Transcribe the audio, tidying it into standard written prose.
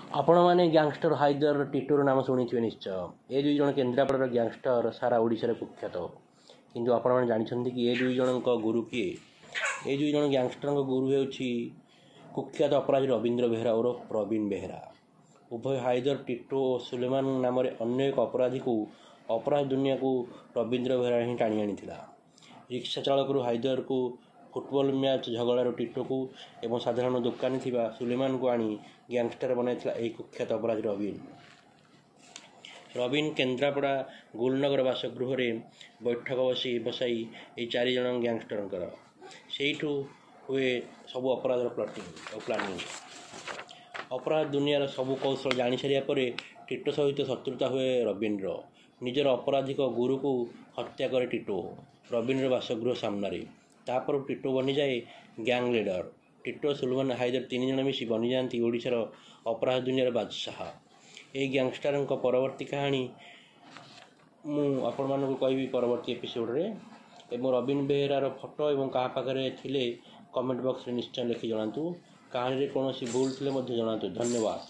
ଆପଣମାନେ ଗ୍ୟାଙ୍ଗଷ୍ଟର ହାଇଦର, ଟିଟୋର ନାମ ଶୁଣିଥିବେ ନିଶ୍ଚୟ। ଏ ଦୁଇ ଜଣ କେନ୍ଦ୍ରାପଡ଼ାର ଗ୍ୟାଙ୍ଗଷ୍ଟର ସାରା ଓଡ଼ିଶାରେ କୁଖ୍ୟାତ। କିନ୍ତୁ ଆପଣମାନେ ଜାଣିଛନ୍ତି କି ଏ ଦୁଇ ଜଣଙ୍କ ଗୁରୁ କିଏ? ଏ ଦୁଇ ଜଣ ଗ୍ୟାଙ୍ଗଷ୍ଟରଙ୍କ ଗୁରୁ ହେଉଛି କୁଖ୍ୟାତ ଅପରାଧୀ ରବୀନ୍ଦ୍ର ବେହେରା ଓରଫ ପ୍ରବୀଣ ବେହେରା। ଉଭୟ ହାଇଦର, ଟିଟୋ ଓ ସୁଲେମାନ ନାମରେ ଅନ୍ୟ ଏକ ଅପରାଧୀକୁ ଅପରାଧ ଦୁନିଆକୁ ରବୀନ୍ଦ୍ର ବେହେରା ହିଁ ଟାଣି ଆଣିଥିଲା। ରିକ୍ସା ଚାଳକରୁ ହାଇଦରକୁ, ଫୁଟବଲ ମ୍ୟାଚ୍ ଝଗଡ଼ାରୁ ଟିଟୋକୁ ଏବଂ ସାଧାରଣ ଦୋକାନୀ ଥିବା ସୁଲେମାନକୁ ଆଣି ଗ୍ୟାଙ୍ଗଷ୍ଟର ବନାଇଥିଲା ଏହି କୁଖ୍ୟାତ ଅପରାଧୀ ରବୀନ। ରବୀନ କେନ୍ଦ୍ରାପଡ଼ା ଗୁଲନଗର ବାସଗୃହରେ ବୈଠକ ବସାଇ ଏହି ଚାରିଜଣ ଗ୍ୟାଙ୍ଗଷ୍ଟରଙ୍କର। ସେଇଠୁ ହୁଏ ସବୁ ଅପରାଧର ପ୍ଲଟିଂ ଓ ପ୍ଲାନିଂ। ଅପରାଧ ଦୁନିଆର ସବୁ କୌଶଳ ଜାଣିସାରିବା ପରେ ଟିଟୋ ସହିତ ଶତ୍ରୁତା ହୁଏ ରବୀନର। ନିଜର ଅପରାଧିକ ଗୁରୁକୁ ହତ୍ୟା କରେ ଟିଟୋ ରବୀନର ବାସଗୃହ ସାମ୍ନାରେ। ତାପରଠୁ ଟିଟୋ ବନିଯାଏ ଗ୍ୟାଙ୍ଗ ଲିଡର। ଟିଟୋ, ସୁଲେମାନ, ହାଇଦର ତିନି ଜଣ ମିଶି ବନିଯାଆନ୍ତି ଓଡ଼ିଶାର ଅପରାଧ ଦୁନିଆର ବାଦଶାହ। ଏହି ଗ୍ୟାଙ୍ଗଷ୍ଟରଙ୍କ ପରବର୍ତ୍ତୀ କାହାଣୀ ମୁଁ ଆପଣମାନଙ୍କୁ କହିବି ପରବର୍ତ୍ତୀ ଏପିସୋଡ଼ରେ। ଏବଂ ରବୀନ ବେହେରାର ଫଟୋ ଏବଂ କାହା ପାଖରେ ଥିଲେ କମେଣ୍ଟ ବକ୍ସରେ ନିଶ୍ଚୟ ଲେଖି ଜଣାନ୍ତୁ। କାହାଣୀରେ କୌଣସି ଭୁଲ ଥିଲେ ମଧ୍ୟ ଜଣାନ୍ତୁ। ଧନ୍ୟବାଦ।